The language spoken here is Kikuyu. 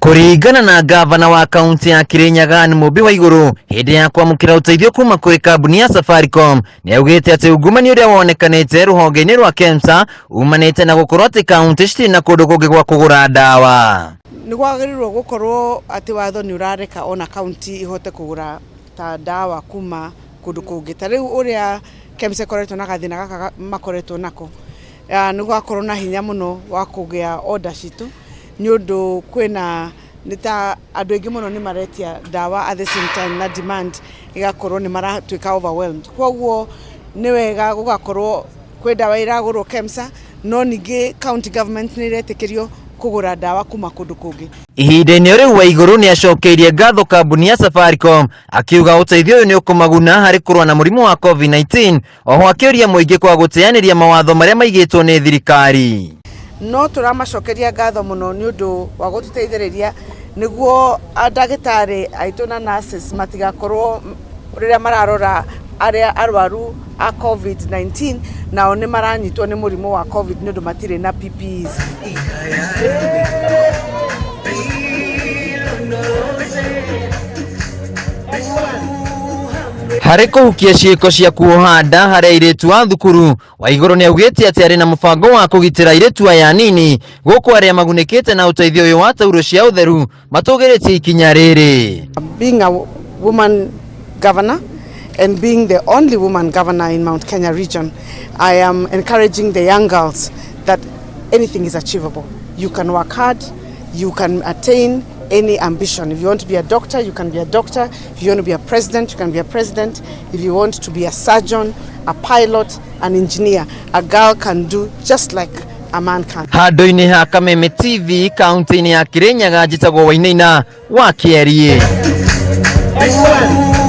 Kũringana na ngavana wa kaunti ya Kirinyaga Anne Mũmbi Waigũrũ hĩndĩ ya kwamũkĩra ũteithio kuma kũrĩ kambuni ya Safaricom, nĩ augĩte atĩ ungumania ũrĩa wonekanĩte rũhonge-inĩ rwa KEMSA umanĩte na gũkorwo atĩ kaunti citirĩ na kũndũ kũngĩ gwa kũgũra ndawa. Nĩ kwagĩrĩirwo gũkorwo atĩ watho nĩ ũrareka ona kaunti ihote kũgũra ta ndawa kuma kũndũ kũngĩ. Ta rĩu ũrĩa KEMSA ĩkoretwo na gathĩna gaka makoretwo nako, nĩ gwakorwo na hinya mũno wa kũgĩa order citũ, nĩ ũndũ kwĩna nĩ ta andũ aingĩ mũno nĩ maretia ndawa at the same time na demand ĩgakorwo nĩ maratuĩka overwhelmed. Koguo nĩ wega gũgakorwo kwĩ ndawa ĩragũrwo KEMSA, no ningĩ county government nĩ ĩretĩkĩrio kũgũra ndawa kuma kũndũ kũngĩ. Ihinda-inĩ rĩu Waigũrũ nĩ acokeirie ngatho kambuni ya Safaricom akiuga ũteithio ũyũ nĩ ũkũmaguna harĩ kũrũa na mũrimũ wa COVID-19, oho akĩũria mũingĩ kwa gũteanĩria mawatho marĩa maigĩtwo nĩ thirikari. No tũramacokeria ngatho mũno nĩ ũndũ wa gũtũteithĩrĩria nĩguo ndagĩtarĩ aitũ na nurses matigakorwo rĩrĩa mararora arĩa arwaru a COVID-19 nao nĩ maranyitwo nĩ mũrimũ wa COVID nĩ ũndũ matirĩ na PPEs. Harĩ kũhukia ciĩko cia kuoha nda harĩ airĩtu a thukuru, Waigũrũ nĩ augĩte atĩ arĩ na mũbango wa kũgitĩra airĩtu aya anini gũkũ arĩa magunĩkĩte na ũteithio ũyũ wa taurũ cia ũtheru matũgĩrĩtie ikinya rĩrĩ. Being a woman governor and being the only woman governor in Mount Kenya region, I am encouraging the young girls that anything is achievable. You can work hard, you can attain any ambition. If you want to be a doctor, you can be a doctor. If you want to be a president, you can be a president. If you want to be a surgeon, a pilot, an engineer, a girl can do just like a man can. Handũ-inĩ ha Kameme TV kaunti-inĩ ya Kirinyaga, njĩtagwo Wainaina wa Kĩeriĩ.